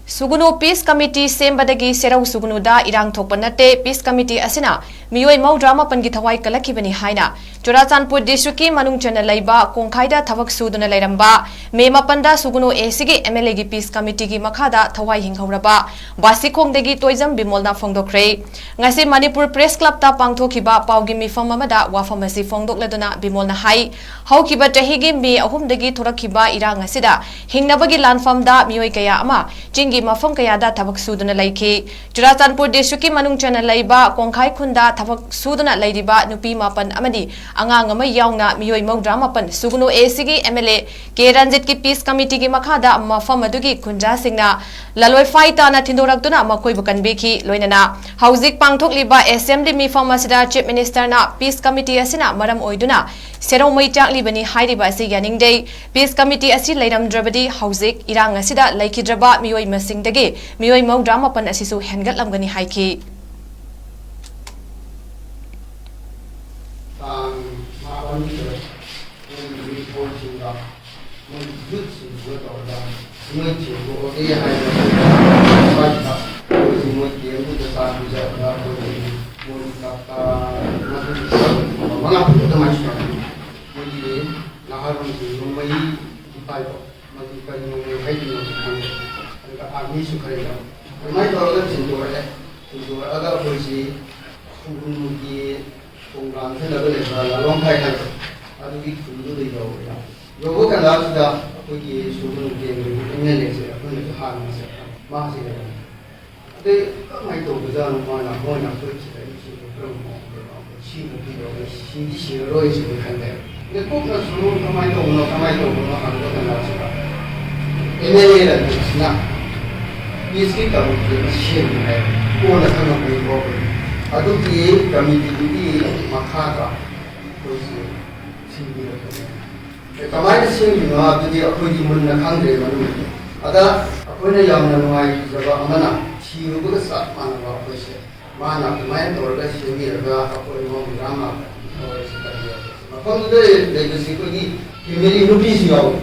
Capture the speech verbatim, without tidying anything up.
ꯁꯨꯒꯨꯅꯨ piece committee ꯁꯦꯝꯕꯗꯒꯤ ꯁꯦꯔꯧ ꯁꯨꯒꯨꯅꯨꯗ ꯏꯔꯥꯡ ꯊꯣꯛꯄ ꯅꯠꯇꯦ, ꯄꯤꯁ ꯀꯃꯤꯇꯤ ꯑꯁꯤꯅ ꯃꯤꯑꯣꯏ ꯃꯧꯗ꯭ꯔꯥ ꯃꯥꯄꯟꯒꯤ ꯊꯋꯥꯏ ꯀꯜꯂꯛꯈꯤꯕꯅꯤ ꯍꯥꯏꯅ ꯆꯨꯔꯥꯆꯥꯟꯄꯨꯔ ꯗꯤꯁꯇ꯭ꯔꯤꯛꯀꯤ ꯃꯅꯨꯡ ꯆꯟꯅ ꯂꯩꯕ ꯀꯣꯡꯈꯥꯏꯗ ꯊꯕꯛ ꯁꯨꯗꯨꯅ ꯂꯩꯔꯝꯕ ꯃꯦ ꯃꯥꯄꯟꯗ ꯁꯨꯒꯨꯅꯨ ꯑꯦꯁꯤꯒꯤ ꯑꯦꯝ ꯑꯦꯜ ꯑꯦꯒꯤ ꯄꯤꯁ ꯀꯃꯤꯇꯤꯒꯤ ꯃꯈꯥꯗ ꯊꯋꯥꯏ ꯍꯤꯡꯍꯧꯔꯕ ꯕꯥꯁꯤꯈꯣꯡꯗꯒꯤ ꯇꯣꯏꯖꯝ ꯕꯤꯃꯣꯜꯅ ꯐꯣꯡꯗꯣꯛꯈ꯭ꯔꯦ꯫ ꯉꯁꯤ ꯃꯅꯤꯄꯨꯔ ꯄ꯭ꯔꯦꯁ ꯀ꯭ꯂꯕꯇ ꯄꯥꯡꯊꯣꯛꯈꯤꯕ ꯄꯥꯎꯒꯤ ꯃꯤꯐꯝ ꯑꯃꯗ ꯋꯥꯐꯝ ꯑꯁꯤ ꯐꯣꯡꯗꯣꯛꯂꯗꯨꯅ ꯕꯤꯃꯣꯜꯅ ꯍꯥꯏ, ꯍꯧꯈꯤꯕ ꯆꯍꯤꯒꯤ ꯃꯦ ꯑꯍꯨꯝꯗꯒꯤ ꯊꯣꯔꯛꯈꯤꯕ ꯏꯔꯥꯡ ꯑꯁꯤꯗ ꯍꯤꯡꯅꯕꯒꯤ ꯂꯥꯟꯐꯝꯗ ꯃꯤꯑꯣꯏ ꯀꯌꯥ ꯑꯃ ꯆꯤꯡꯒꯤ ꯃꯐꯝ ꯀꯌꯥꯗ ꯊꯕꯛ ꯁꯨꯗꯨꯅ ꯂꯩꯈꯤ꯫ ꯆꯨꯔꯥꯆꯥꯟꯄꯨꯔ ꯗꯤꯁꯇ꯭ꯔꯤꯛꯀꯤ ꯃꯅꯨꯡ ꯆꯟꯅ ꯂꯩꯕ ꯀꯣꯡꯈꯥꯏ ꯈꯨꯟꯗ ꯊꯕꯛ ꯁꯨꯗꯨꯅ ꯂꯩꯔꯤꯕ ꯅꯨꯄꯤ ꯃꯥꯄꯟ ꯑꯃꯗꯤ ꯑꯉꯥꯡ ꯑꯃ ꯌꯥꯎꯅ ꯃꯤꯑꯣꯏ ꯃꯧꯗ꯭ꯔꯥ ꯃꯥꯄꯟ ꯁꯨꯒꯨꯅꯨ ꯑꯦꯁꯤꯒꯤ ꯑꯦꯝ ꯑꯦꯜ ꯑꯦ ꯀꯦ ꯔꯟꯖꯤꯠꯀꯤ ꯄꯤꯁ ꯀꯃꯤꯇꯤꯒꯤ ꯃꯈꯥꯗ ꯃꯐꯝ ꯑꯗꯨꯒꯤ ꯈꯨꯟꯖꯥꯁꯤꯡꯅ ꯂꯂꯣꯏꯐꯥꯏ ꯇꯥꯅ ꯊꯤꯟꯗꯣꯔꯛꯇꯨꯅ ꯃꯈꯣꯏꯕꯨ ꯀꯟꯕꯤꯈꯤ꯫ ꯂꯣꯏꯅꯅ ꯍꯧꯖꯤꯛ ꯄꯥꯡꯊꯣꯛꯂꯤꯕ ꯑꯦꯁꯦꯝꯕ꯭ꯂꯤ ꯃꯤꯐꯝ ꯑꯁꯤꯗ ꯆꯤꯐ ꯃꯤꯅꯤꯁꯇꯔꯅ ꯄꯤꯁ ꯀꯃꯤꯇꯤ ꯑꯁꯤꯅ ꯃꯔꯝ ꯑꯣꯏꯗꯨꯅ ꯁꯦꯔꯧ ꯃꯩ ꯆꯥꯛꯂꯤꯕꯅꯤ ꯍꯥꯏꯔꯤꯕ ꯑꯁꯤ ꯌꯥꯅꯤꯡꯗꯦ꯫ ꯄꯤꯁ ꯀꯃꯤꯇꯤ ꯑꯁꯤ ꯂꯩꯔꯝꯗ꯭ꯔꯕꯗꯤ ꯍꯧꯖꯤꯛ ꯏꯔꯥꯡ ꯑꯁꯤꯗ ꯂꯩꯈꯤꯗ꯭ꯔꯕ ꯃꯤꯑꯣꯏ ꯃꯁꯤꯡꯗꯒꯤ ꯃꯤꯑꯣꯏ ꯃꯧꯗ꯭ꯔꯥ ꯃꯥꯄꯟ ꯑꯁꯤꯁꯨ ꯍꯦꯟꯒꯠꯂꯝꯒꯅꯤ ꯍꯥꯏꯈꯤ꯫ ꯇꯥꯡ ꯃꯥꯄꯟꯗ ꯃꯣꯏꯒꯤ ꯃꯤ ꯐꯣꯟꯁꯤꯡꯒ ꯃꯣꯏꯒꯤ ꯌꯨꯠꯁꯤꯡꯗꯨꯒ ꯇꯧꯔꯒ ꯃꯣꯏ ꯊꯦꯡꯗꯣꯛꯑꯒꯦ ꯍꯥꯏꯕ ꯁ꯭ꯋꯥꯏꯗ ꯑꯩꯈꯣꯏꯁꯤ ꯃꯣꯏ ꯀꯦꯝꯗꯨꯗ ꯆꯥꯛ ꯄꯤꯖꯔꯒ ꯑꯩꯈꯣꯏꯒꯤ ꯃꯣꯏ ꯆꯥꯛ ꯆꯥ ꯃꯗꯨꯒꯤ ꯃꯉꯥ ꯇꯔꯨꯛ ꯑꯗꯨꯃꯥꯏꯅ ꯁꯨꯔꯝꯃꯤ꯫ ꯃꯣꯏꯒꯤ ꯅꯍꯥꯔꯣꯜꯁꯤꯡ ꯅꯣꯡꯃꯩ ꯄꯥꯏꯕ ꯃꯗꯨ ꯀꯔꯤ ꯅꯣꯡꯃꯩ ꯍꯥꯏꯗꯣꯏꯅꯣ ꯈꯪꯗꯦ꯫ ꯑꯗꯨꯒ ꯑꯥꯔꯃꯤꯁꯨ ꯈꯔ ꯌꯥꯎꯏ꯫ ꯑꯗꯨꯃꯥꯏꯅ ꯇꯧꯔꯒ ꯊꯤꯟꯗꯣꯔꯛꯑꯦ꯫ ꯊꯤꯟꯗꯣꯔꯛꯑꯒ ꯑꯩꯈꯣꯏꯁꯤ ꯈꯨꯡꯒꯨꯝꯒꯤ ꯈꯣꯡꯕꯥꯟ ꯊꯜꯂꯒ ꯂꯩꯕ ꯂꯥꯂꯣꯡ ꯐꯥꯏ ꯍꯥꯏꯕ ꯑꯗꯨꯒꯤ ꯈꯨꯟꯗꯨꯗ ꯌꯧꯔꯦ꯫ ꯌꯧꯕ ꯀꯥꯟꯗꯁꯤꯗ ꯑꯩꯈꯣꯏꯒꯤ ꯁꯨꯒꯨꯅꯨ ꯀꯦꯟꯗ꯭ꯔꯒꯤ ꯑꯦꯝ ꯑꯦꯜ ꯑꯦꯁꯦ ꯑꯩꯈꯣꯏꯅꯁꯨ ꯍꯥꯟꯅ ꯃꯁꯛ ꯈꯪꯉꯤ꯫ ꯃꯥꯁꯦ ꯂꯩꯔꯝꯃꯤ꯫ ꯑꯗꯩ ꯀꯃꯥꯏꯅ ꯇꯧꯕꯖꯥꯠꯅꯣ ꯃꯥꯅ ꯃꯣꯏꯅ ꯑꯩꯈꯣꯏ ꯊꯤꯔꯛꯏꯁꯦ ꯀꯔꯝꯕ ꯃꯑꯣꯡꯗꯅꯣ? ꯑꯩꯈꯣꯏ ꯁꯤ ꯅꯨꯄꯤꯗꯣ ꯑꯩꯈꯣꯏ ꯁꯤꯗꯤ ꯁꯤꯔꯔꯣꯏ ꯁꯤꯅꯤ ꯈꯜꯂꯦ꯫ ꯑꯗꯩ ꯀꯨꯞꯅ ꯁꯨꯝ ꯀꯃꯥꯏꯅ ꯇꯧꯕꯅꯣ, ꯀꯃꯥꯏꯅ ꯇꯧꯕꯅꯣ ꯍꯪꯕ ꯀꯥꯟꯗꯁꯤꯗ ꯑꯦꯝ ꯑꯦꯜ ꯑꯦ ꯂꯟꯗꯟꯁꯤꯅ ꯄꯤꯁꯀꯤ ꯀꯃꯤꯇꯤ ꯑꯃ ꯁꯦꯝꯃꯤ ꯍꯥꯏ꯫ ꯀꯣꯟꯅ ꯈꯪꯉꯛꯄꯅꯤꯀꯣ ꯑꯩꯈꯣꯏ꯫ ꯑꯗꯨꯒꯤ ꯀꯃꯤꯇꯤꯗꯨꯒꯤ ꯃꯈꯥꯗ ꯑꯩꯈꯣꯏꯁꯦ ꯁꯤꯟꯕꯤꯔꯛꯄꯅꯦ꯫ ꯑꯦ, ꯀꯃꯥꯏꯅ ꯁꯦꯝꯃꯤꯅꯣ ꯍꯥꯏꯕꯗꯨꯗꯤ ꯑꯩꯈꯣꯏꯗꯤ ꯃꯨꯟꯅ ꯈꯪꯗ꯭ꯔꯦ ꯃꯗꯨꯃꯗꯤ꯫ ꯑꯗ ꯑꯩꯈꯣꯏꯅ ꯌꯥꯝꯅ ꯅꯨꯡꯉꯥꯏꯖꯕ ꯑꯃꯅ ꯁꯤꯔꯨꯕꯒ ꯆꯞ ꯃꯥꯟꯅꯕ ꯑꯩꯈꯣꯏꯁꯦ ꯃꯥꯅ ꯑꯗꯨꯃꯥꯏꯅ ꯇꯧꯔꯒ ꯁꯦꯝꯕꯤꯔꯒ ꯑꯩꯈꯣꯏ ꯃꯧꯗ꯭ꯔꯥ ꯃꯥꯄꯟ ꯇꯧꯔꯁꯤ ꯈꯜꯂꯤ꯫ ꯃꯐꯝꯗꯨꯗ ꯂꯩꯕꯁꯤ ꯑꯩꯈꯣꯏꯒꯤ ꯐꯦꯃꯤꯂꯤ ꯅꯨꯄꯤꯁꯨ ꯌꯥꯎꯏ꯫